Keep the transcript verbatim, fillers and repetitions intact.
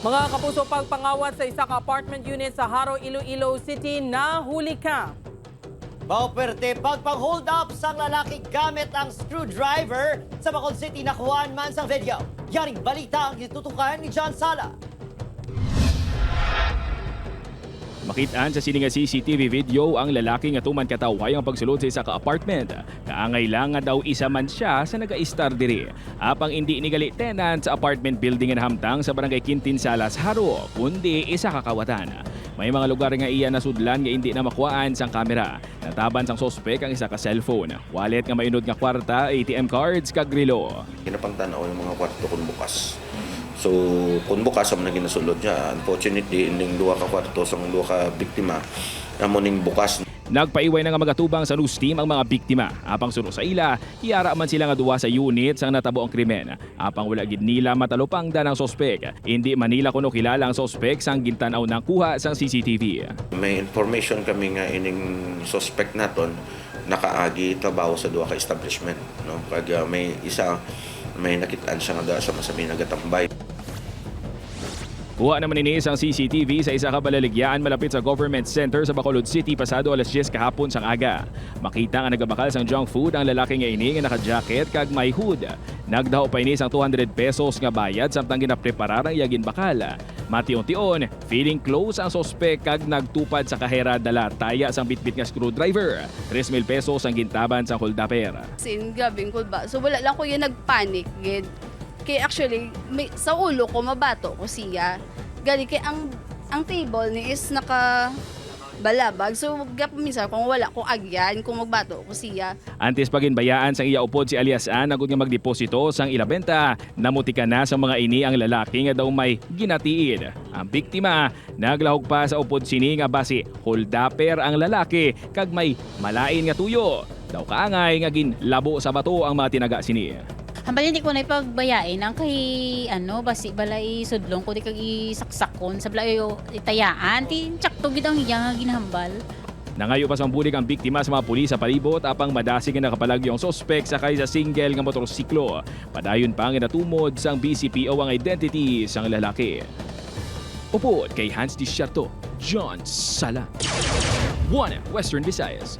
Mga kapuso, pagpangawat sa isa ka apartment unit sa Jaro, Iloilo City, nahuli ka. Mao perte pagpang-hold up sang lalaki gamit ang screwdriver sa Bacolod City, nakuhaan man sa video. Yaring balita ang gitutukan ni John Sala. Makit-an sa sini nga C C T V video ang lalaki nga tuman katawhay ang pagsulod sa isa ka apartment. Kaangay lang nga daw isa man sia sa nagaistar diri. Apang indi ni gali tenant sa apartment building nga nahamtang sa Barangay Quintin Salas, Jaro, kundi isa ka kawatan. May mga lugar nga iya nasudlan nga indi na makuhaan sang kamera. Nataban sang suspek ang isa ka cellphone, wallet nga may unod nga kwarta, A T M cards, kag relo. Ginapangtan-aw yung mga kwarto kung bukas. So, kung bukas, amo na ginasulod niya. Unfortunately, ining duha ka kwarto sang duha ka biktima, amo ning bukas. Nagpaiway na nga magatubang sa news team ang mga biktima. Apang suno sa ila, yara man sila nga duha sa unit sang natabo ang krimen. Apang wala gid nila matalupangdan ang suspek. Indi man nila kuno kilala ang suspek sang gintan-aw nang kuha sang C C T V. May information kami nga ining suspek naton nakaagi trabaho sa duha ka establishment, no? Kag, ah, may isa, may nakit-an siya nga da-, sa, sa may nagatambay. Kuha naman ini sang C C T V sa isa ka balaligyaan malapit sa Government Center sa Bacolod City pasado alas diyes kahapon sang aga. Makita nga nagabakal sang junk food ang lalaki nga ini nga naka-jacket kag may hood. Nagdaho pa ini sang two hundred pesos nga bayad samtang ginapreparar ang iya ginbakal. Mation-tion, feeling close ang suspek kag nagtupad sa kahera dala taya sang bitbit nga screwdriver. Tres mil pesos ang gintaban sang holdupper. Sin, grabe ang kulba. So, wala lang ko yung nagpanic, gid. Kay actually, may, sa ulo ko, mabato ko siya. Gani kay ang, ang table ni is naka balabag. So, gap minsan kung wala ko agyan, kung magbato ko siya. Antes pa ginbayaan sang iya upod si alias Ann agud nga magdeposito sang ila benta, namutika na sa mga ini ang lalaki nga daw may ginatiid. Ang biktima naglahog pa sa upod sini nga basi holdupper ang lalaki kag may malain nga tuyo. Daw kaangay nga ginlabo sa bato ang mga tinaga sini. Hambal, hindi ko na ipagbayai nang kay, ano, basi bala isudlong ko di kag isaksakon sa bala, itayaan. Ti, tsakto gid ang iya nga ginhambal. Nangayo pa sang bulig ang biktima sa mga pulis sa palibot, apang madasig nga nakapalagyo ang suspek sakay sa single nga motorsiklo. Padayon pa nga natumod sang B C P O ang identity sang lalaki. Upod kay Hans Desierto, John Sala, One Western Visayas.